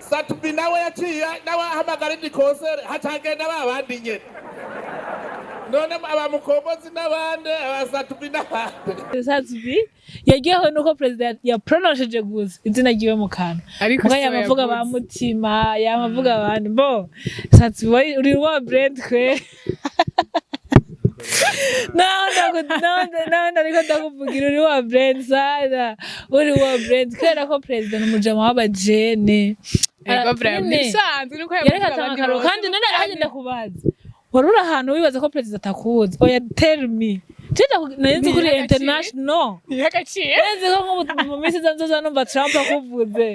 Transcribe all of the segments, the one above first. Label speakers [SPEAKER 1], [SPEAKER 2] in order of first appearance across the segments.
[SPEAKER 1] Sat-B nawe yaciye nawe ahamagara indi concert, hacagenda ba bandi nyene. None abamukombozi n'abandi, aba Sat-B n'abandi?
[SPEAKER 2] Sat-B yaryohewe nuko perezida yapronosheje gusa izina ryiwe mu kanwa.
[SPEAKER 3] Ariko
[SPEAKER 2] Muga
[SPEAKER 3] siwe
[SPEAKER 2] yamavuga ba
[SPEAKER 3] yavuze.
[SPEAKER 2] Mutima yamavuga abandi bo. Sat-B uri wa brand kwe. Naho ariko ndakuvugira, uri wa brand sana, uri wa brand kubera ko perezida ni umujama w'abajene.
[SPEAKER 3] Ego vraiment.
[SPEAKER 2] Nyene.
[SPEAKER 3] Nibisanzwe nuko
[SPEAKER 2] Yareka
[SPEAKER 3] yavuga
[SPEAKER 2] atanga
[SPEAKER 3] abandi
[SPEAKER 2] akaroro
[SPEAKER 3] bose.
[SPEAKER 2] kandi none hagenda kubaza, wari uri ahantu wibaza ko perezida atakuzi? Oya, tell me. Nari nzi kuri
[SPEAKER 3] Ntiha agaciro.
[SPEAKER 2] international.
[SPEAKER 3] Ntiha agaciro.
[SPEAKER 2] Nari nzi ko nk'ubu mu minsi iza nzoza numva Trump akuvuze.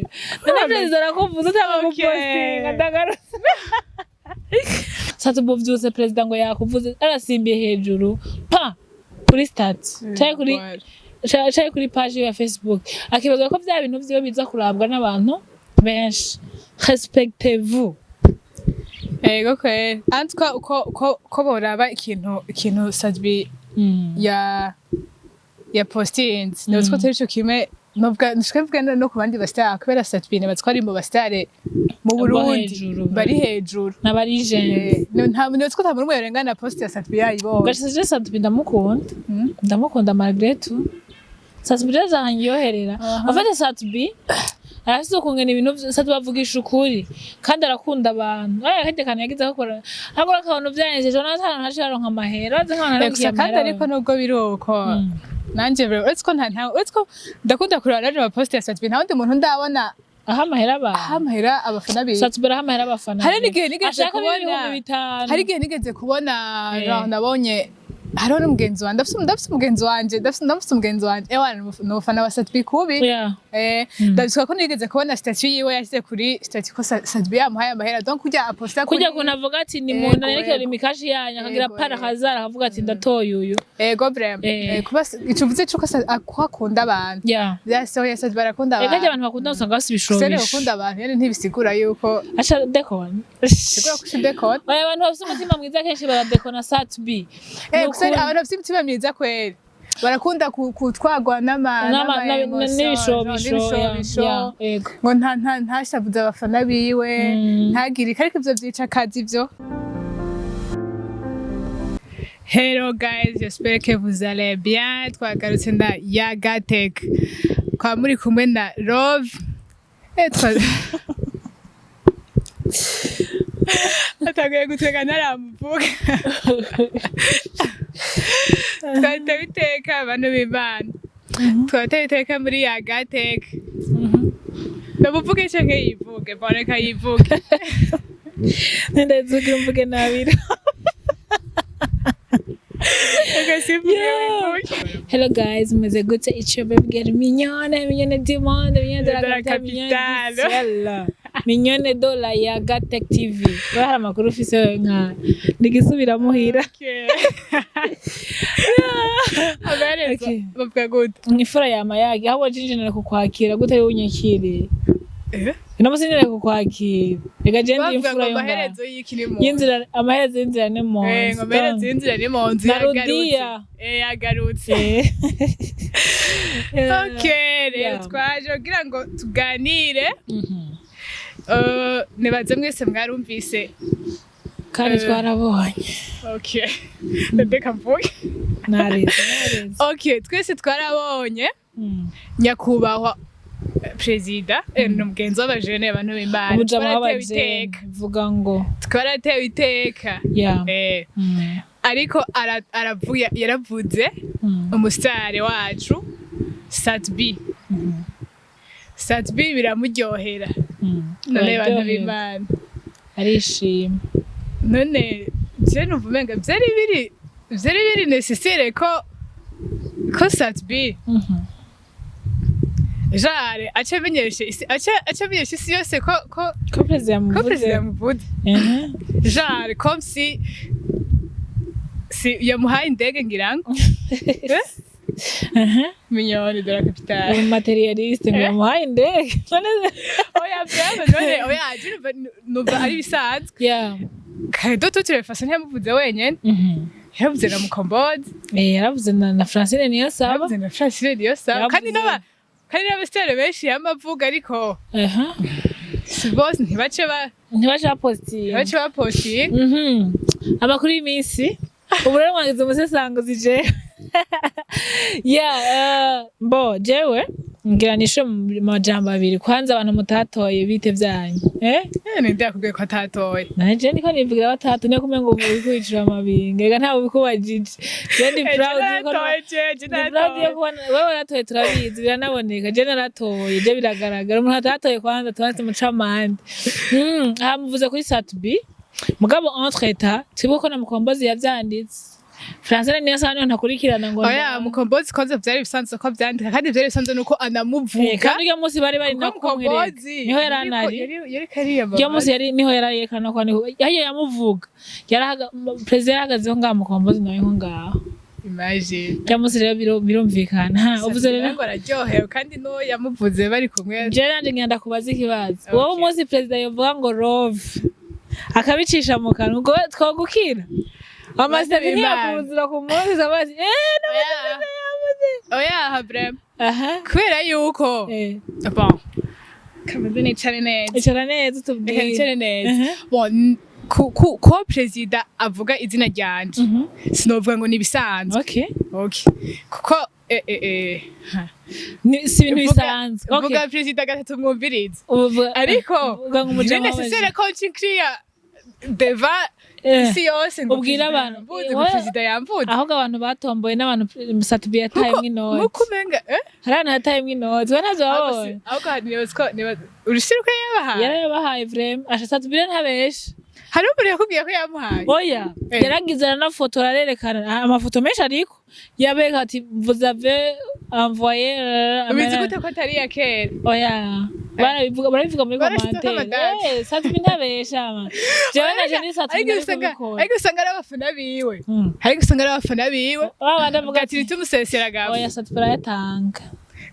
[SPEAKER 2] None perezida arakuvuze utanga gupostinga ndagarutse. Sasa ubu vyose perezida ngo yakuvuze, arasimbiye hejuru pa kuri statut canke kuri canke kuri page ya Facebook, akibaza ko vya bintu vyiwe biza kurabwa n'abantu benshi. Respectez-vous.
[SPEAKER 3] Ego kweri, antwa uko boraba ikintu Sat-B ya postinze, nibaza ko atari ico kimwe novuga, nshika no ku bandi bastar, kubera Sat-B nibaza ko ari mu bastar mu
[SPEAKER 2] Bo
[SPEAKER 3] Burundi
[SPEAKER 2] hejuru.
[SPEAKER 3] bari hejuru.
[SPEAKER 2] N'abari jeune.
[SPEAKER 3] Nta nibaza ko ata muntu umwe yorengana post ya Sat-B yayibonye.
[SPEAKER 2] Gashije Sat-B ndamukunda. Ndamukunda malgré tout. Sat-B rero arandyoherera. En fait, Sat-B arafise ukungena ibintu Sat-B avugisha ukuri kandi arakunda abantu. Aya karya kantu yagize akora, akora akantu vyanejeje natanu ntaciye aronka amahera, azi nk'abantu
[SPEAKER 3] Gusa
[SPEAKER 2] aronkiye
[SPEAKER 3] kandi
[SPEAKER 2] amahera.
[SPEAKER 3] Ariko nubwo biri uko, nanje bro, uretse ko nta uretse ko ndakunda kureba rero ama post ya Sat-B, nta wundi muntu ndabona
[SPEAKER 2] aho amahera abantu.
[SPEAKER 3] Aha amahera abafana biwe.
[SPEAKER 2] Sat-B araha amahera abafana.
[SPEAKER 3] Hari n'igihe nigeze
[SPEAKER 2] ashaka
[SPEAKER 3] kubona
[SPEAKER 2] 5,000.
[SPEAKER 3] Hari igihe nigeze kubona, genre nabonye hariho n'umugenzi wanje, ndafise umugenzi wanje, ndafise umugenzi wanje, ewa ni umufana wa Sat-B kubi. Ndabisuka ko nigeze kubona statut yiwe yashyize kuri statut ko Sat-B yamuhaye amahera, donc kurya aposta kuri
[SPEAKER 2] Kurya kuntu avuga ati ni muntu arekera imikashi yanyu, akagira para kazara, akavuga ati ndatoye uyu.
[SPEAKER 3] Ego vraiment. Kuba ico uvuze c'uko ko akunda abantu, vyasohoye, Sat-B barakunda
[SPEAKER 2] Eka
[SPEAKER 3] abantu.
[SPEAKER 2] abantu bakunda usanga bafise
[SPEAKER 3] Sene
[SPEAKER 2] ibishobisho.
[SPEAKER 3] gukunda abantu nyene ntibisigura yuko
[SPEAKER 2] Aca dekona.
[SPEAKER 3] Sigura ko ushidekona.
[SPEAKER 2] Oya, abantu bafise umutima mwiza kenshi baradekona. Sat-B.
[SPEAKER 3] Gusa abantu bafise imitima myiza kweri barakunda kutwagwa n'ama emotion,
[SPEAKER 2] n'ibishobisho.
[SPEAKER 3] N'ibishobisho.
[SPEAKER 2] Yego.
[SPEAKER 3] Ngo nta ntashavuze abafana biwe, ntagire, ariko ivyo vyica akazi ivyo. Hello guys, j'espère que vous allez bien. Twagarutse na Yagatech. Kwa muri kumwe na Love. Atanguye gutega ntaramuvuga. Twatewe iteka, abantu b'Imana. Twatewe iteka muri Yagatech. Ndamuvuge canke yivuge? Bon, reka yivuge.
[SPEAKER 2] Ndazugira mvuge nabira.
[SPEAKER 3] Reka sivuge, wivuge.
[SPEAKER 2] Hello guys, meze gute? It's your baby girl Mignone, Mignone du monde, Mignone de la
[SPEAKER 3] De la
[SPEAKER 2] capitale, Mignone du
[SPEAKER 3] capitale.
[SPEAKER 2] ciel. Mignone de la Yagatech TV. Wewe hari amakuru ufise wewe nka ndigisubira muhira.
[SPEAKER 3] Okay. Abahereza bavuga gute?
[SPEAKER 2] Imfura yama yagi aho waje kukwakira gute ari unyakiriye. Ino musi njenere kukwakira. Reka je ndi
[SPEAKER 3] Bavuga
[SPEAKER 2] imfura
[SPEAKER 3] ngo
[SPEAKER 2] yo ngaho.
[SPEAKER 3] amaherezo y'iki ni mu nzu.
[SPEAKER 2] Y'inzira, amaherezo y'inzira ni mu
[SPEAKER 3] Ngo
[SPEAKER 2] nzu.
[SPEAKER 3] amaherezo y'inzira ni mu nzu.
[SPEAKER 2] Na
[SPEAKER 3] Yagarutse.
[SPEAKER 2] Rudiya.
[SPEAKER 3] Yagarutse. Okay, rero twaje kugira ngo tuganire. Nibaze mwese mwarumvise.
[SPEAKER 2] Kandi twarabonye.
[SPEAKER 3] Okay, reka mvuge.
[SPEAKER 2] Nareze, nareze.
[SPEAKER 3] Okay, twese twarabonye nyakubahwa perezida, ni umugenzi w'abajene, abantu b'Imana.
[SPEAKER 2] Umujama
[SPEAKER 3] Twaratewe
[SPEAKER 2] w'abajene
[SPEAKER 3] iteka.
[SPEAKER 2] Vuga ngo
[SPEAKER 3] Twaratewe iteka. Ariko aravuye, yaravuze umusitari wacu Sat-B. Sat-B biramuryohera. None bantu
[SPEAKER 2] Araryoherwa.
[SPEAKER 3] b'Imana,
[SPEAKER 2] Arishima.
[SPEAKER 3] None je numva umenga vyari biri nécessaire ko Sat-B genre ace amenyesha isi yose ko
[SPEAKER 2] Ko perezida
[SPEAKER 3] ko
[SPEAKER 2] yamuvuze.
[SPEAKER 3] Perezida yamuvuze. Genre comme si yamuhaye indege, ngira ngo. Mignone de la capitale.
[SPEAKER 2] Umu matérialiste ngo yamuhaye indege.
[SPEAKER 3] Oya vraiment, none oya, je numva ari bisanzwe. Kare de toute façon ntiyamuvuze wenyene, yavuze na Mukombozi.
[SPEAKER 2] Yaravuze na Francine Niyonsaba.
[SPEAKER 3] Yavuze na Francine Niyonsaba. Kandi
[SPEAKER 2] Yaravuze.
[SPEAKER 3] n'aba kandi n'abasitari benshi yamavuga, ariko Si bose, ntibace ba
[SPEAKER 2] Ntibace bapostinga.
[SPEAKER 3] Ntibace bapostinga.
[SPEAKER 2] Amakuru y'iminsi ubu rero, mwagize umusesanguzi je yeah, mbo jewe ngira nishe mu majambo abiri. Kwanza abantu mutatoye, bite vyanyu, eh?
[SPEAKER 3] Eh, ninde yakubwiye ko atatoye?
[SPEAKER 2] Nanje niko nivugira batatu, niyo kumengo ubu kwicira amabinga, ega ntawe ubikubajije. Je ndi proud yuko
[SPEAKER 3] Naratoye jeje.
[SPEAKER 2] Ndi proud yo
[SPEAKER 3] Naratoye.
[SPEAKER 2] kubona wewe waratoye, turabizi, biranaboneka. Je naratoye, je biragaragara. Umuntu atatoye kwanza tubanze mucamande. Aha muvuze kuri Sat-B, mugabo entre temps twibuke ko na Mukombozi yavyanditse. Francine niyo saha niyo ntakurikirana ngo
[SPEAKER 3] Oya, Mukombozi koze vyari bisanzwe ko vyandika, kandi vyari bisanzwe nuko anamuvuga.
[SPEAKER 2] Kandi urya munsi bari
[SPEAKER 3] Kuko
[SPEAKER 2] na kumwe reka.
[SPEAKER 3] Mukombozi
[SPEAKER 2] Niho yari anari.
[SPEAKER 3] Yari kariya.
[SPEAKER 2] Urya munsi yari niho yari yerekana ko niho yahiye yamuvuga. Yarahaga perezida yarahagazeho ngaho, Mukombozi nawe ho ngaho.
[SPEAKER 3] Imagine.
[SPEAKER 2] Urya munsi rero birumvikana. Ha, uvuze rero.
[SPEAKER 3] Ngo araryohewe kandi n'uwo yamuvuze bari kumwe.
[SPEAKER 2] Jewe nanje ngenda kubaza ikibazo.
[SPEAKER 3] Okay.
[SPEAKER 2] Wowe umunsi perezida yovuga ngo love akabicisha mu kanwa, ngo twogukira amasitati
[SPEAKER 3] Imana.
[SPEAKER 2] ntiyakuzura ku munsi sabazi eh?
[SPEAKER 3] Oya, oya, vraiment.
[SPEAKER 2] Aha.
[SPEAKER 3] Kubera yuko bon, kameze nicare neza.
[SPEAKER 2] Icara neza
[SPEAKER 3] Reka
[SPEAKER 2] utubwire.
[SPEAKER 3] nicare neza.
[SPEAKER 2] Aha.
[SPEAKER 3] Bon, ko perezida avuga izina ryanje, sinovuga ngo ni ibisanzwe. Okay, kuko ha.
[SPEAKER 2] Si ibintu bisanzwe. Okay.
[SPEAKER 3] Vuga perezida gatatu mwumvirize.
[SPEAKER 2] Uvuga
[SPEAKER 3] Ariko
[SPEAKER 2] uvuga ngo umujama
[SPEAKER 3] nécessaire ko nshikiriya devant isi yose ngo
[SPEAKER 2] Ubwira
[SPEAKER 3] perezida
[SPEAKER 2] abantu.
[SPEAKER 3] yamvuze, ngo perezida yamvuze.
[SPEAKER 2] Ahubwo abantu batomboye n'abantu Sat-B yatayemwo inoti.
[SPEAKER 3] Nkuko umenga
[SPEAKER 2] Hari abantu yatayemwo inoti, we ntavyo wabonye?
[SPEAKER 3] Ahubwo nibaza ko urushira ko yabahaye.
[SPEAKER 2] Yarayabahaye vraiment. Asha, Sat-B ntabesha.
[SPEAKER 3] Hariho umuntu yakubwiye ko yamuhaye?
[SPEAKER 2] Oya. Yaragize aranafotora, arerekana amafoto menshi, ariko yabereka ati: "Vous avez envoyé."
[SPEAKER 3] Ubizi gute ko atari iya kera?
[SPEAKER 2] Oya, barabivuga, barabivuga muri
[SPEAKER 3] Barashizeko
[SPEAKER 2] commentaire.
[SPEAKER 3] amadate.
[SPEAKER 2] Eh, Sat-B ntabesha man. Jewe naje ni Sat-B
[SPEAKER 3] Ariko
[SPEAKER 2] nari
[SPEAKER 3] usanga
[SPEAKER 2] kubikora.
[SPEAKER 3] Ariko usanga ari abafana biwe. Ariko usanga ari abafana biwe.
[SPEAKER 2] Ba bandi avuga
[SPEAKER 3] ati
[SPEAKER 2] ati
[SPEAKER 3] nitumusesera gapfa.
[SPEAKER 2] Oya, Sat-B arayatanga.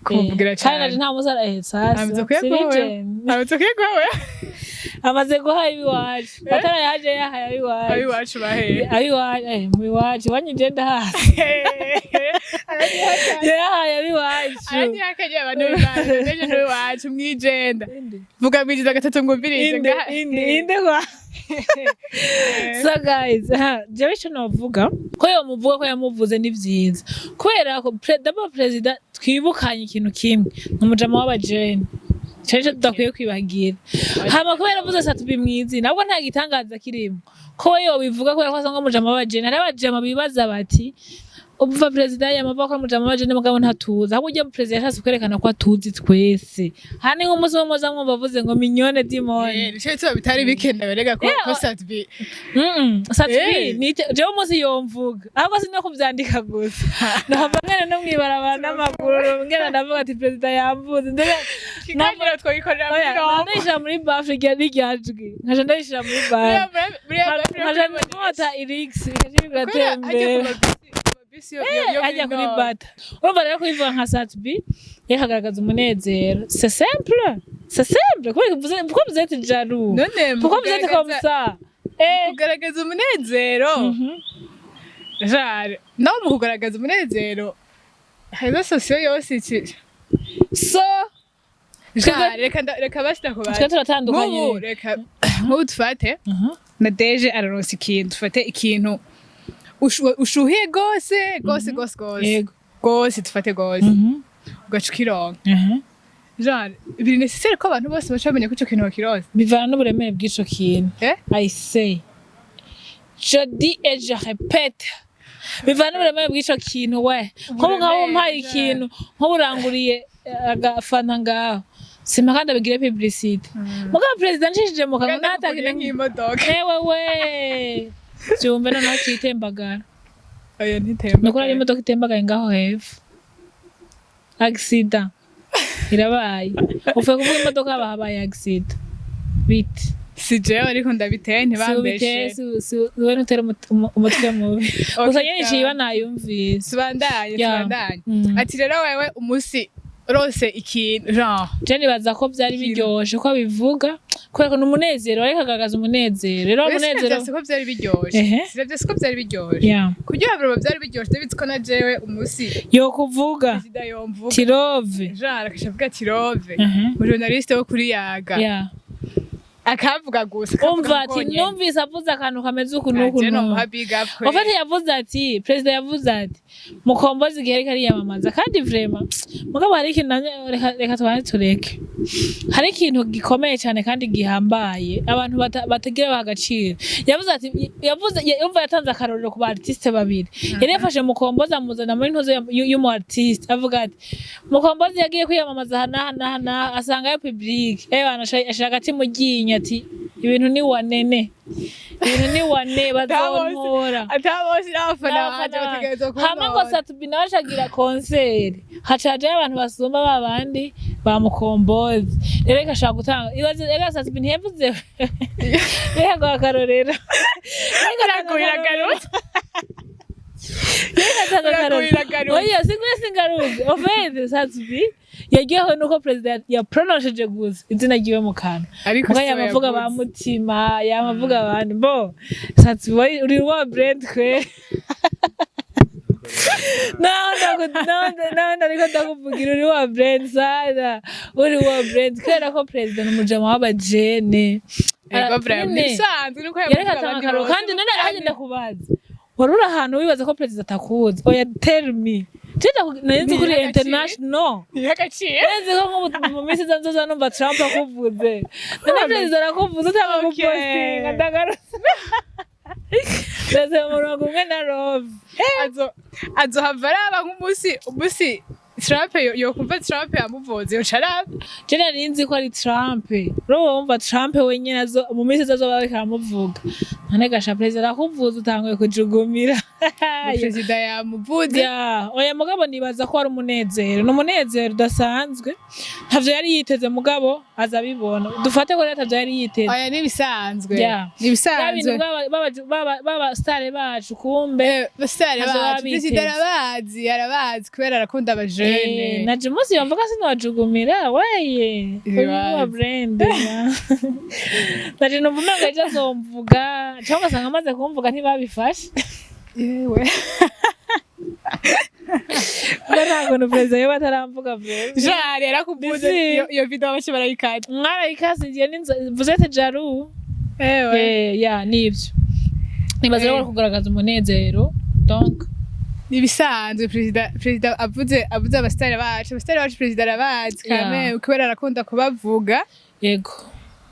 [SPEAKER 3] Kumuvugira
[SPEAKER 2] Eh, kandi naje
[SPEAKER 3] cyane.
[SPEAKER 2] nta musara sasa.
[SPEAKER 3] Amaze kuyaguha wewe. Amaze kuyaguha wewe.
[SPEAKER 2] Amaze guha ibiwacu, atarayaje yahaye abiwacu.
[SPEAKER 3] Abiwacu bahe?
[SPEAKER 2] Abiwacu, mu iwacu wanyije ndahasi, yahaye abiwacu.
[SPEAKER 3] Aranyihakanye abantu b'Imana, ndeje n'iwacu mwijenda. Vuga mwijenda gatatu mwumvirize.
[SPEAKER 2] Inde? Inde, inde kwa? So guys, ha, jewe ico novuga ko yomuvuga ko yamuvuze ni vyiza, kubera ko d'abord perezida, twibukanye ikintu kimwe, ni umujama w'abajene, ico nico tudakwiye kwibagira. Hama kubera avuze Sat-B mw'izina, nabwo nta gitangaza kirimo ko we yobivuga, kubera ko asanga umujama w'abajene. Hariho abajama bibaza bati: "Umva, perezida yamavuga ko ari umujama w'abajene, mugabo ntatuzi." Ahubwo ujya perezida yashatse kwerekana ko atuzi twese. Hani nk'umunsi umwe muza mwumva avuze ngo mignonne dimone.
[SPEAKER 3] Nico gituma bitari bikenewe rega ko Sat-B
[SPEAKER 2] Sat-B jewe umunsi yomvuga, ahubwo si no kuvyandika gusa, nohava ngene no mwibarabara n'amaguru ngena ndavuga ati: "Perezida yamvuze." Ndebe
[SPEAKER 3] Ikiganiro twagikorera muri
[SPEAKER 2] Oya,
[SPEAKER 3] Roma.
[SPEAKER 2] ndayishira muri bafure rirya jwi, nkaja ndayishira muri bafure, nkaja nkota irix ikaja bigatembera ajya kuri bata. Urumva rero, kubivuga nka Sat-B yakagaragaza umunezero, c'est simple, c'est simple. Kubera pourquoi vous êtes jaloux?
[SPEAKER 3] None
[SPEAKER 2] Pourquoi vous êtes comme ça, eh?
[SPEAKER 3] Kugaragaza umunezero, genre nawe mu kugaragaza umunezero réseaux sociaux yose iki
[SPEAKER 2] So
[SPEAKER 3] genre reka bashita ku
[SPEAKER 2] twe
[SPEAKER 3] bantu
[SPEAKER 2] turatandukanye.
[SPEAKER 3] Nk'ubu reka nk'ubu dufate na deje araronsa ikintu, dufate ikintu ushuhiye gose gose gose gose gose, dufate gose, ugaca ukironka, genre biri nécessaire ko abantu bose baca bamenya ko ico kintu bakironse?
[SPEAKER 2] Bivana n'uburemere bw'ico kintu.
[SPEAKER 3] Eh?
[SPEAKER 2] I say, je dis et je répète, bivana n'uburemere bw'ico kintu. We nk'ubu nk'aho umpaye ikintu, nk'ubu uranguriye agafanta ngaho, sima kandi abigire publicité, mugabo perezida nshishije mu kanwa
[SPEAKER 3] Kandi akuguriye
[SPEAKER 2] ntatakina
[SPEAKER 3] nk'imodoka.
[SPEAKER 2] Ewe we, vyumve noneho citembagara.
[SPEAKER 3] Oya, ntitemba.
[SPEAKER 2] Nukuri ari imodoka itembagaye ngaho hepfo, accident irabaye. Upfuye kuvuga imodoka haba habaye accident, bite?
[SPEAKER 3] Si jewe, ariko ndabiteye, ntibambeshe.
[SPEAKER 2] We ntutera umutwe mubi gusa nyene iciba nayumvise.
[SPEAKER 3] Tubandanye. Tubandanye. Ati rero wewe umunsi rose ikintu genre
[SPEAKER 2] Je nibaza ko vyari biryoshe ko abivuga, kubera ko ni umunezero, ariko agaragaza umunezero rero umunezero.
[SPEAKER 3] Sinavyo ko vyari biryoshe. Sinavyo ko vyari biryoshe. Kuryoha vraiment vyari biryoshe, ndabizi ko na jewe umunsi
[SPEAKER 2] Yo kuvuga
[SPEAKER 3] perezida yomvuga
[SPEAKER 2] tirove
[SPEAKER 3] genre akaca avuga ati: "Rove, umujournaliste wo kuri Yaga." Akavuga gusa, akavuga
[SPEAKER 2] Umva ati
[SPEAKER 3] konyene.
[SPEAKER 2] Numvise avuze akantu kameze uku n'uku
[SPEAKER 3] Je
[SPEAKER 2] n'uku.
[SPEAKER 3] nomuha big up kweli.
[SPEAKER 2] En fait, yavuze ati, perezida yavuze ati Mukombozi igihe ariko ariyamamaza, kandi vraiment, mugabo hari ikintu reka tubanze tureke, hari ikintu gikomeye cyane kandi gihambaye abantu batagira baha agaciro. Yavuze ati, yavuze, yumva yatanze akarorero ku ba artiste babiri. Yari yafashe Mukombozi amuzana muri ntuzo y'umu artiste, avuga ati Mukombozi yagiye kwiyamamaza aha n'aha n'aha n'aha, asangayo public, bana, ashira agati mu ryinyo ati ibintu ni wanene, ibintu ni wane, bazontora.
[SPEAKER 3] Atabose n'abafana banje bategerezwa
[SPEAKER 2] Hamwe ngo
[SPEAKER 3] kuntora.
[SPEAKER 2] Sat-B nawe acagira concert, hacajayo abantu basumba ba bandi ba Mukombozi. Rero reka ashaka gutanga ibaze, reka Sat-B ntiyavuze, reka ngo akarorero.
[SPEAKER 3] Iraguye, iragarutse.
[SPEAKER 2] Reka atanga
[SPEAKER 3] Iraguye,
[SPEAKER 2] akarorero.
[SPEAKER 3] iragarutse.
[SPEAKER 2] Oya, singuye, singaruze. En fait, Sat-B yaryohewe nuko perezida yapronosheje gusa izina ryiwe mu kanwa.
[SPEAKER 3] Ariko
[SPEAKER 2] Muga
[SPEAKER 3] siwe
[SPEAKER 2] yamavuga ba
[SPEAKER 3] yavuze.
[SPEAKER 2] Mutima, yamavuga abandi bo. Sat-B uri wa brand kwe. Naho ndariko ndakuvugira, uri wa brand sana, uri wa brand kubera ko perezida ni umujama w'abajene.
[SPEAKER 3] Ego vraiment,
[SPEAKER 2] Nyene,
[SPEAKER 3] nibisanzwe nuko
[SPEAKER 2] yareka
[SPEAKER 3] yavuga
[SPEAKER 2] atanga
[SPEAKER 3] abandi
[SPEAKER 2] akarorero
[SPEAKER 3] bose.
[SPEAKER 2] kandi none ahagenda kubaza, wari uri ahantu wibaza ko perezida atakuzi? Oya, tell me. Nari nzi kuri
[SPEAKER 3] Ntiha agaciro.
[SPEAKER 2] international.
[SPEAKER 3] Ntiha agaciro.
[SPEAKER 2] Nzi ko nk'ubu mu minsi iza nzoza numva Trump akuvuze. None perezida arakuvuze utanga gupostinga, ndagarutse. Ndetse mu murongo umwe na Love.
[SPEAKER 3] Azohava araba nk'umunsi umunsi Trump yokumva Trump yamuvuze, yoca araba.
[SPEAKER 2] Je nari nzi ko ari Trump. Rero wumva Trump wenyene azo mu minsi iza azoba ariko aramuvuga. None gasha perezida arakuvuze utanguye kujugumira.
[SPEAKER 3] Perezida yamuvuze.
[SPEAKER 2] Ya, oya, mugabo nibaza ko ari umunezero, ni umunezero udasanzwe, ntavyo yari yiteze, mugabo aza abibona. Dufate ko rero atavyo yari yiteze.
[SPEAKER 3] Oya, nibisanzwe.
[SPEAKER 2] Ya. Bya
[SPEAKER 3] Nibisanzwe.
[SPEAKER 2] bintu baba star bacu kumbe
[SPEAKER 3] Basitari
[SPEAKER 2] ntazo baba
[SPEAKER 3] bacu, perezida
[SPEAKER 2] biteze.
[SPEAKER 3] arabazi, arabazi kubera arakunda abajene.
[SPEAKER 2] Naje umunsi yomvuga sinowajugumira weye uyu wa
[SPEAKER 3] Ibibazo.
[SPEAKER 2] brand naje numva umengo ejo azomvuga, cyangwa ugasanga amaze kumvuga ntibabifashe.
[SPEAKER 3] Yewe.
[SPEAKER 2] Kuko nta kuntu perezida yoba ataramvuga vraiment.
[SPEAKER 3] Jari yarakuvuze.
[SPEAKER 2] Isi.
[SPEAKER 3] Iyo video bace barayikata.
[SPEAKER 2] Mwarayikasingiye n'inzo, vous êtes jaloux.
[SPEAKER 3] Ewe.
[SPEAKER 2] Ya, nibyo nibaza rero kugaragaza umunezero, donc.
[SPEAKER 3] Nibisanzwe, perezida avuze abasitari bacu, abasitari bacu perezida arabazi kame kubera arakunda kubavuga.
[SPEAKER 2] Yego.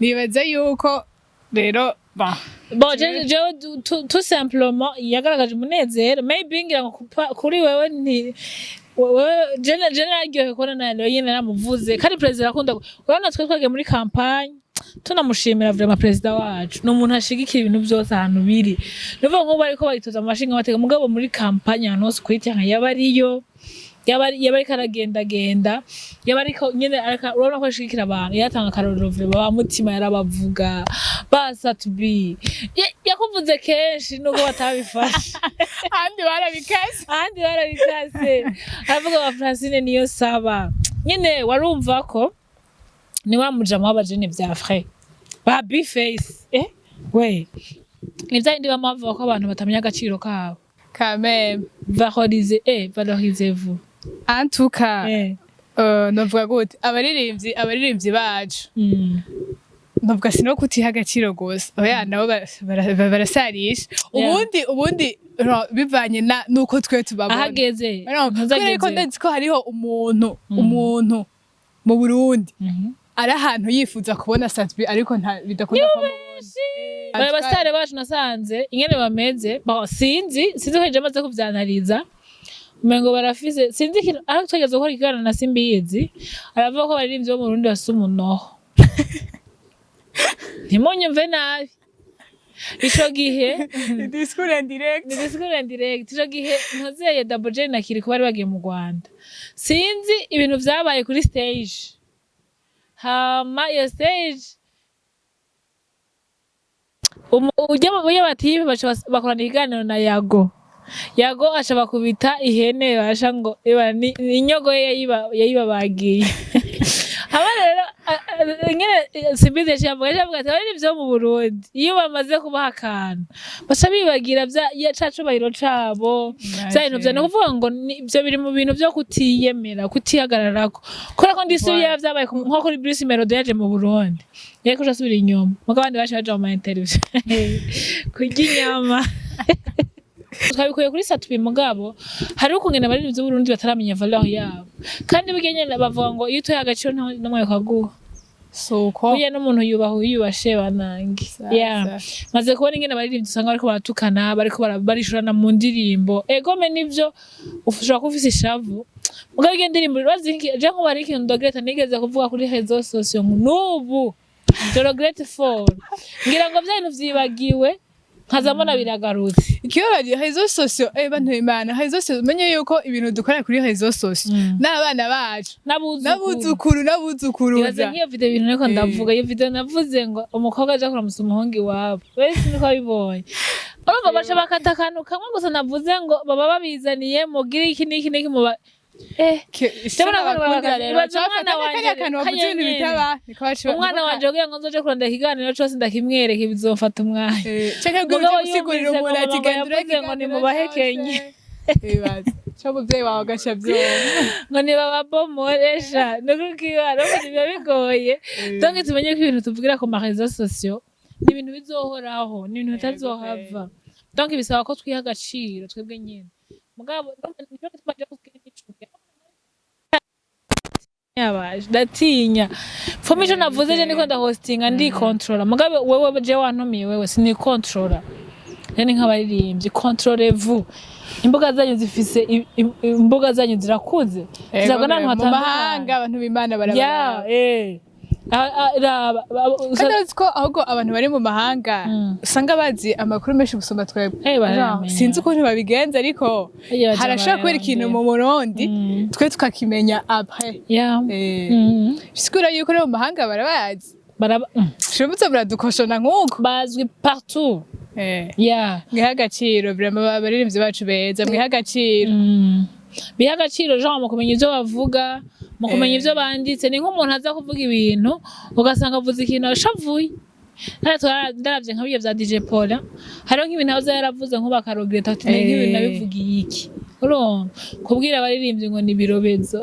[SPEAKER 3] Nibaza yuko rero bon.
[SPEAKER 2] Bon, jewe tout simplement yagaragaje umunezero, maybe ngira ngo kuri wewe nti wewe je naryohewe kubona na rero nyene namuvuze, kandi perezida arakunda urabona twe twagiye muri campagne tunamushimira vraiment. Perezida wacu ni umuntu ashigikira ibintu byose ahantu biri, nuvuga nk'ubu ariko baritoza mu mashinga amateka, mugabo muri campagne ahantu hose kuri terrain yaba ariyo, yaba ariko aragendagenda, yaba ariko nyene urabona ko ashigikira abantu. Yatanga akarorero vraiment, ba Mutima yarabavuga, ba Sat-B yakuvuze kenshi nubwo batabifashe.
[SPEAKER 3] Ahandi barabikase.
[SPEAKER 2] Ahandi barabikase. Aravuga ba Francine niyo saba nyene, warumva ko ni wa mujama w'abajene vya vrai ba B-Face, we ni vya bindi bama bavuga ko abantu batamenya agaciro kabo.
[SPEAKER 3] Kameme.
[SPEAKER 2] Valoriser, valorisez-vous.
[SPEAKER 3] En tout cas, novuga gute, abaririmbyi bacu, novuga sino kutiha agaciro gusa, oya, nabo barasarisha. Ubundi bivanye na nuko twe tubabona.
[SPEAKER 2] Ahageze.
[SPEAKER 3] No, kubera ko
[SPEAKER 2] ntuzageze.
[SPEAKER 3] Ndazi ko hariho umuntu mu Burundi ari ahantu yifuza kubona Sat-B, ariko nta bidakunda ko amubona.
[SPEAKER 2] Aba basitare bacu nasanze ingene bameze, bon, sinzi ko nje maze kuvyanariza, umengo barafise, sinzi ikintu, ariko twageze gukora ikiganiro na Simbizi, aravuga ko abaririmbyi bo mu Burundi bafise umunoho. Ntimunyumve nabi, ico gihe
[SPEAKER 3] Discours indirect.
[SPEAKER 2] Ni discours indirect. Ico gihe ntozeye Double J na Kirikou bari bagiye mu Rwanda, sinzi ibintu vyabaye kuri stage, hama iyo stage ujya batipe baca bakorana ikiganiro na Yago. Yago aca bakubita ihene, basha ngo eba ni inyogo ye yayibabagiye. Hama rero ingene Simbizi yaciye avuga ati abaririmbyi bo mu Burundi iyo bamaze kubaha akantu baca bibagira ca cubahiro cabo, vya bintu vya, ni ukuvuga ngo ivyo biri mu bintu vyo kutiyemera, kutihagararako, kubera ko ndisi
[SPEAKER 3] Voilà.
[SPEAKER 2] iyo vyabaye nko kuri Bruce Melody yaje mu Burundi. Yariko asubira inyuma, muga abandi baciye baja mu ma interview kurya inyama. Twabikuye kuri Sat-B, mugabo hariho ukungene abaririmbyi b'Uburundi bataramenya valeur yabo. Kandi burya nyene bavuga ngo iyo utoye agaciro, nta n'umwe kaguha.
[SPEAKER 3] Suko.
[SPEAKER 2] Burya n'umuntu yubaha uwiyubashe, banange. Yeah. Maze kubona ingene abaririmbyi usanga bariko baratukana, bariko barishurana mu ndirimbo. Egome, nivyo, ushobora kuba ufise ishavu, mugabo iyo ndirimbo urazi je nkubu hari ikintu ndogereta nigeze kuvuga kuri réseaux sociaux, ngo n'ubu je regrette fort, ngira ngo vya bintu vyibagiwe, nkaza mbona biragarutse.
[SPEAKER 3] Ikibabaje, réseaux sociaux, bantu Imana, réseaux sociaux, menye yuko ibintu dukora kuri réseaux sociaux n'abana bacu,
[SPEAKER 2] n'abuzukuru,
[SPEAKER 3] n'abuzukuru,
[SPEAKER 2] ibaze
[SPEAKER 3] n'abuzukuruza.
[SPEAKER 2] Nk'iyo video, ibintu ariko ndavuga, iyo video navuze ngo umukobwa aja kuramutsa umuhungu iwabo wese, niko abibonye. Urumva baca bakata akantu kamwe gusa navuze ngo baba babizaniye mugire iki n'iki n'iki muba Ndabona abantu
[SPEAKER 3] bakundira rero.
[SPEAKER 2] ibaze
[SPEAKER 3] baca
[SPEAKER 2] umwana
[SPEAKER 3] bafata
[SPEAKER 2] wanje
[SPEAKER 3] kariya kantu wavuze ibintu
[SPEAKER 2] kanyenyeri.
[SPEAKER 3] bitaba, niko baca
[SPEAKER 2] Umwana wanje kugira ngo nzoje kurondera ikiganiro cose ndakimwereke, bizofata umwanya.
[SPEAKER 3] Canke ngo
[SPEAKER 2] Mugabo
[SPEAKER 3] uje gusigurira
[SPEAKER 2] yumvise ngo
[SPEAKER 3] umuntu ati
[SPEAKER 2] mama
[SPEAKER 3] genda ureke
[SPEAKER 2] yavuze ngo
[SPEAKER 3] ikiganiro
[SPEAKER 2] nimubahekenye.
[SPEAKER 3] cose. Ibaze co umuvyeyi wawe agaca avyumva.
[SPEAKER 2] Ngo nibababomoresha nukukiba biba bigoye. Donc tumenye ko ibintu tuvugira ku ma réseaux sociaux ni ibintu bizohoraho, ni ibintu bitazohava. Donc bisaba ko twiha agaciro twebwe nyene. Mugabo nico gituma je kugira n'icuya yabaje, ndatinya fome ico navuze. Je niko ndahostinga, ndikontrola, mugabo wewe, je wantumiye wewe, sinikontrola. Rero ni nk'abaririmbyi, contrôlez-vous. Imbuga zanyu zifise imbuga zanyu zirakuze, ziragwa n'ahantu
[SPEAKER 3] mu
[SPEAKER 2] hatandukanye.
[SPEAKER 3] Mahanga, abantu b'Imana barabara.
[SPEAKER 2] Ya, raba
[SPEAKER 3] Kandi uzi ko ahubwo abantu bari mu mahanga usanga bazi amakuru menshi gusumba twebwe.
[SPEAKER 2] Barayamenya.
[SPEAKER 3] Genre, sinzi ukuntu babigenza, ariko
[SPEAKER 2] Bagiye baja
[SPEAKER 3] harashobora kubera ikintu mu Burundi, twe tukakimenya après. Bisigura yuko no mu mahanga barabazi.
[SPEAKER 2] Baraba.
[SPEAKER 3] Shobotse buradukoshona nk'uko.
[SPEAKER 2] Bazwi partout.
[SPEAKER 3] Mwihe agaciro vraiment, abaririmbyi bacu beza, mwihe agaciro.
[SPEAKER 2] Biha agaciro, genre mu kumenya ivyo bavuga, mu kumenya ivyo banditse. Ni nk'umuntu aza kuvuga ibintu, ugasanga avuze ikintu ashavuye. Ndaravye nka birya vya DJ Paul, hariho nk'ibintu aza yaravuze nkubu akaregreta ati ni nk'ibintu nabivugiye iki. Urumva kubwira abaririmbyi ngo ni ibirobezo,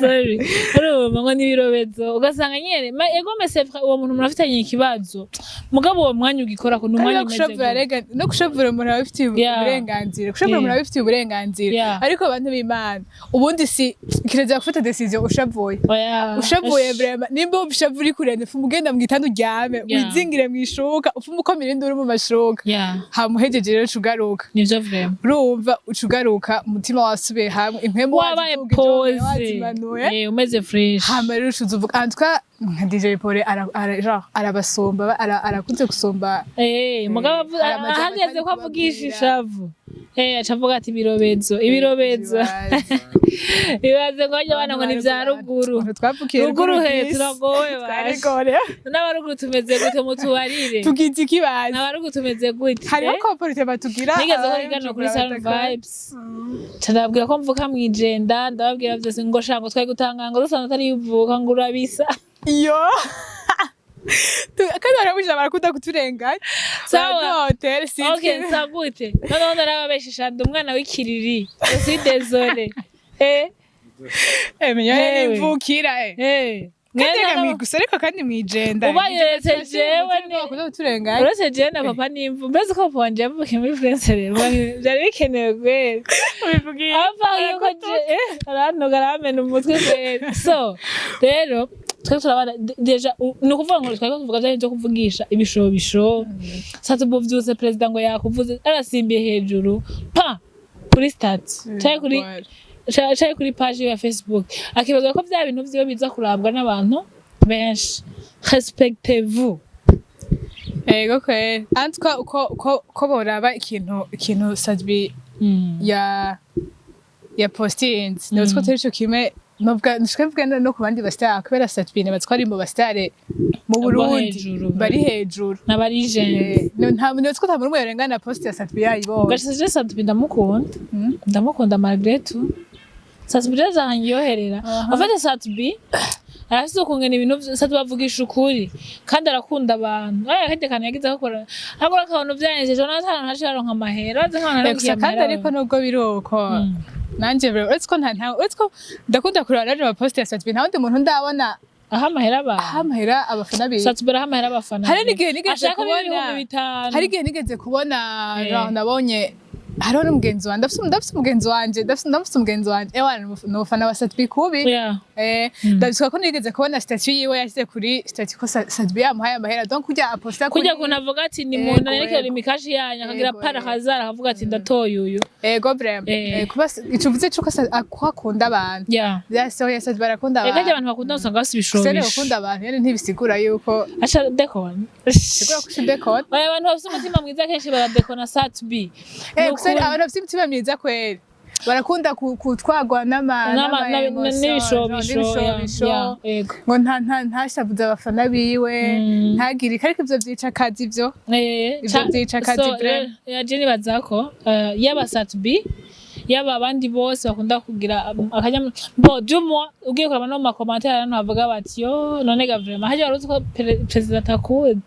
[SPEAKER 2] sorry, urumva ngo ni ibirobezo, ugasanga nyene ego mais c'est vrai, uwo muntu murafitanye ikibazo, mugabo uwo mwanya ugikorako ni
[SPEAKER 3] Kandi
[SPEAKER 2] umwanya
[SPEAKER 3] no
[SPEAKER 2] umeze
[SPEAKER 3] kushavura
[SPEAKER 2] gute?
[SPEAKER 3] rega, no kushavura umuntu aba abifitiye uburenganzira. Kushavura umuntu aba abifitiye uburenganzira. Ariko abantu b'Imana, ubundi si kirazira gufata décision ushavuye.
[SPEAKER 2] Oya.
[SPEAKER 3] Ushavuye
[SPEAKER 2] Ash.
[SPEAKER 3] vraiment, nimba ushavuye uri kurenda, ufuma ugenda mu gitanda uryame, wizingire mu ishuka, ufuma ukomera induru mu mashuka. Hamuhejeje rero uca ugaruka.
[SPEAKER 2] Nivyo vraiment.
[SPEAKER 3] Urumva uca ugaruka umutima wasubiye hamwe, impwemu
[SPEAKER 2] wabaye
[SPEAKER 3] wazidugije,
[SPEAKER 2] posé,
[SPEAKER 3] wazimanuye.
[SPEAKER 2] Umeze fresh.
[SPEAKER 3] Hama rero uca uvuga, en tout cas nka DJ Paul genre arabasumba, arakunze gusumba.
[SPEAKER 2] Mugabo
[SPEAKER 3] hari amajambo
[SPEAKER 2] ahageze
[SPEAKER 3] atari
[SPEAKER 2] ko avugisha
[SPEAKER 3] kubabwira.
[SPEAKER 2] Ishavu, aca avuga ati ibirobezo, ibirobezo. Ibaze ngo bajya bana ngo ni vya ruguru.
[SPEAKER 3] Abantu twavukiye
[SPEAKER 2] ruguru he?
[SPEAKER 3] disi.
[SPEAKER 2] Turagowe basha.
[SPEAKER 3] Twarigore.
[SPEAKER 2] N'abaruguru tumeze gute? Mutubarire.
[SPEAKER 3] Tugize ikibazo.
[SPEAKER 2] N'abaruguru tumeze gute?
[SPEAKER 3] Hariho comportement tugira.
[SPEAKER 2] Nigeze ko iganiro kuri Salon Vibes, ca ndababwira ko mvuka mwijenda, ndababwira vyose, ngo sha ngo twari gutanga ngo dusanzwe atari uvuka ngo urabisa.
[SPEAKER 3] Iyo kandi barabujije, barakunda kuturenganya.
[SPEAKER 2] Sawa.
[SPEAKER 3] Baraduhotera, si
[SPEAKER 2] Okay, sa gute noneho narababeshisha, ndi umwana w'ikiriri, je suis désolé.
[SPEAKER 3] Menya
[SPEAKER 2] Hewe.
[SPEAKER 3] n'imvukira. Kandi reka gusa ariko kandi mwijenda.
[SPEAKER 2] Ubayeretse jewe
[SPEAKER 3] bakunda kuturenganya.
[SPEAKER 2] Uretse jewe na papa n'imvu, mbese ko papa wanje yavukiye muri France, rero byari bikenewe kweri ava yuko je arantuka, aramena umutwe kweri. So rero twe turabana déjà ni ukuvuga ngo twari tuvuga bya byo kuvugisha ibishobisho. Sasa ubu vyuse perezida ngo yakuvuze, arasimbiye hejuru pa kuri statut canke kuri canke kuri page ya Facebook, akibaza ko vya bintu vyiwe biza kurabwa n'abantu benshi. Respectez-vous.
[SPEAKER 3] Ego kweri, en tout cas uko boraba ikintu Sat-B ya postinze, nibaza ko atari ico kimwe novuga, nshaka no ku bandi bastar, kubera Sat-B nibaza ko ari mu bastar mu
[SPEAKER 2] Bo
[SPEAKER 3] Burundi
[SPEAKER 2] hejuru.
[SPEAKER 3] bari hejuru.
[SPEAKER 2] N'abarijenti.
[SPEAKER 3] Nta nibaza ko nta muntu umwe yorengana post ya Sat-B yayibonye.
[SPEAKER 2] Gashyize je Sat-B ndamukunda. Ndamukunda malgré tout. Sat-B rero arandyoherera. En fait Sat-B arafise ukungena ibintu Sat-B avugisha ukuri kandi arakunda abantu. Aya akandi kantu yagize akora, akora akantu vyanejeje natanu ntaciye aronka amahera, azi nk'abantu
[SPEAKER 3] Gusa
[SPEAKER 2] aronkiye
[SPEAKER 3] kandi
[SPEAKER 2] amahera.
[SPEAKER 3] Ariko nubwo biri uko, nanje bro, uretse ko nta uretse ko ndakunda kureba rero ama post ya Sat-B, nta wundi muntu ndabona.
[SPEAKER 2] Aha amahera abantu.
[SPEAKER 3] Aha amahera abafana biwe.
[SPEAKER 2] Sat-B araha amahera abafana.
[SPEAKER 3] Hari n'igihe nigeze
[SPEAKER 2] ashaka
[SPEAKER 3] kubona
[SPEAKER 2] 5,000.
[SPEAKER 3] Hari igihe nigeze kubona, genre, nabonye hariho n'umugenzi wanje, ndafise umugenzi wanje, ndafise umugenzi wanje, ewa, ni umufana wa Sat-B kubi. Ndabisuka ko nigeze kubona statut yiwe yashyize kuri statut ko Sat-B yamuhaye amahera, donc kurya aposta kuri
[SPEAKER 2] Kurya kuntu avuga ati ni muntu arerekera imikashi yanyu, akagira para hazara, akavuga ati ndatoye uyu.
[SPEAKER 3] Ego, vraiment. Kuba ico uvuze c'uko ko akunda abantu, vyasohoye, Sat-B barakunda
[SPEAKER 2] Eka
[SPEAKER 3] abantu.
[SPEAKER 2] abantu bakunda usanga bafise
[SPEAKER 3] Sene
[SPEAKER 2] ibishobisho.
[SPEAKER 3] gukunda abantu nyene ntibisigura yuko
[SPEAKER 2] Aca dekona.
[SPEAKER 3] Sigura ko udekona.
[SPEAKER 2] Oya, abantu bafise umutima mwiza kenshi baradekona Sat-B.
[SPEAKER 3] Gusa abantu bafise imitima myiza kweri barakunda kutwagwa n'ama emotion,
[SPEAKER 2] n'ibishobisho.
[SPEAKER 3] N'ibishobisho.
[SPEAKER 2] Yego.
[SPEAKER 3] Ngo ntashavuze abafana biwe, ntagire, ariko ivyo vyica akazi ivyo. Ivyo vyica akazi
[SPEAKER 2] So,
[SPEAKER 3] vraiment.
[SPEAKER 2] rero, je nibaza ko yaba Sat-B, yaba abandi bose bakunda kugira akanya bo du moins ugiye kuraba no mu ma commentaires, abantu bavuga bati: "Yo, none ga vraiment harya wari uzi ko perezida atakuzi?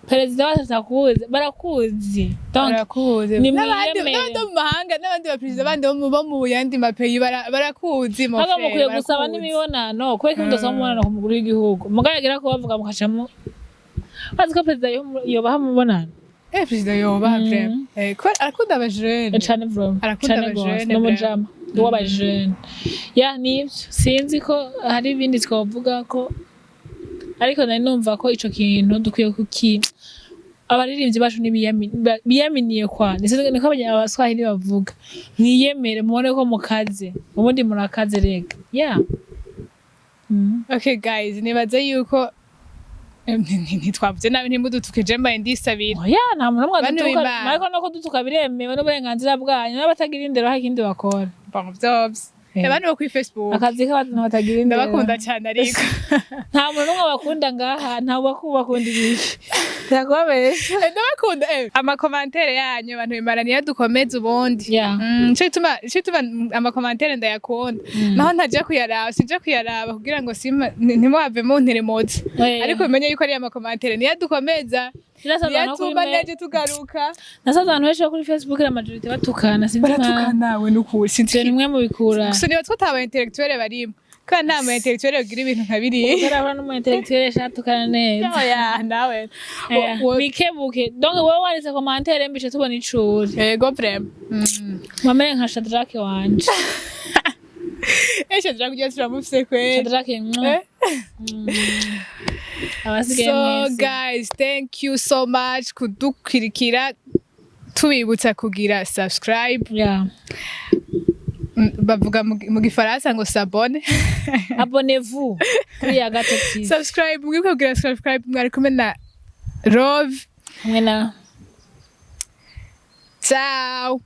[SPEAKER 2] Perezida wacu atakuzi?" Barakuzi. Donc
[SPEAKER 3] Barakuzi.
[SPEAKER 2] ni
[SPEAKER 3] N'abandi
[SPEAKER 2] mwiyemere.
[SPEAKER 3] n'abandi bo mu mahanga, n'abandi baperezida bandi bo mu yandi ma pays barakuzi mo
[SPEAKER 2] Haka
[SPEAKER 3] frère,
[SPEAKER 2] mukwiye gusaba
[SPEAKER 3] barakuzi.
[SPEAKER 2] n'imibonano. Kubera ko mudasaba umubonano ku mukuru w'igihugu, mugaragira ko bavuga mukacamo bazi ko perezida yobaha umubonano.
[SPEAKER 3] Perezida yoba vraiment, kubera arakunda abajene.
[SPEAKER 2] Cane vraiment.
[SPEAKER 3] Arakunda
[SPEAKER 2] Cane gose.
[SPEAKER 3] abajene,
[SPEAKER 2] N'umujama w'abajene ya nivyo. Sinzi ko hari ibindi twovuga ko, ariko nari numva ko ico kintu dukwiye kuki abaririmbyi bacu biyaminiye kwa niko abaswahili bavuga: mwiyemere, mubone ko mukaze, ubundi murakaze rega ya.
[SPEAKER 3] Okay guys, nibaze yuko ntitwavuze nabi, ntimudutuke, je mbaye ndisabira.
[SPEAKER 2] Oya, nta muntu n'umwe
[SPEAKER 3] Bantu
[SPEAKER 2] adutuka.
[SPEAKER 3] b'Imana.
[SPEAKER 2] Ariko no kudutuka biremewe n'uburenganzira bwanyu, n'abatagira indero hari ikindi bakora.
[SPEAKER 3] Bon, vyovyo abantu bo kuri Facebook,
[SPEAKER 2] Akazi k'abantu batagira indero.
[SPEAKER 3] Ndabakunda cyane ariko.
[SPEAKER 2] Nta muntu n'umwe bakunda ngaha, nta bakunda ibiki, ndakubabesha.
[SPEAKER 3] Ndabakunda, ama commentaires yanyu, abantu bimara niyo dukomeza ubundi. Nico gituma ama commentaires ndayakunda, naho ntaja kuyaraba, sinja kuyaraba kugira ngo ntimuhave munteremotse, ariko bimenye yuko ari ama commentaires niyo dukomeza,
[SPEAKER 2] Nasanze
[SPEAKER 3] niyo
[SPEAKER 2] abantu kuri
[SPEAKER 3] atuma neje tugaruka.
[SPEAKER 2] Nasanze abantu benshi bo kuri Facebook, la majorité batukana, sinzi impamvu.
[SPEAKER 3] Baratukana we nukuri, sinzi.
[SPEAKER 2] Ivyo nimwe mubikura.
[SPEAKER 3] Gusa niba twatabaye intellectuel barimo, kandi nta mu intellectuel ugira ibintu nka biriya.
[SPEAKER 2] Utarahura n'umu intellectuel shatukana neza.
[SPEAKER 3] Oya, nawe
[SPEAKER 2] Bikebuke. Donc wowe wanditse commentaire mbi, ico tubona icuri.
[SPEAKER 3] Yego, vraiment.
[SPEAKER 2] Wamere nka Shadrack wanje.
[SPEAKER 3] Esha kugira turamufise kweri.
[SPEAKER 2] Shadrack mwah. Abasigaye
[SPEAKER 3] So
[SPEAKER 2] mwese.
[SPEAKER 3] guys, thank you so much kudukurikira, tubibutsa kugira subscribe. Bavuga mu gifaransa ngo s'abonner.
[SPEAKER 2] Abonnez-vous kuri Yaga Top TV.
[SPEAKER 3] Subscribe, mwibuke kugira subscribe. Mwari kumwe na Rove
[SPEAKER 2] hamwe na
[SPEAKER 3] Ciao.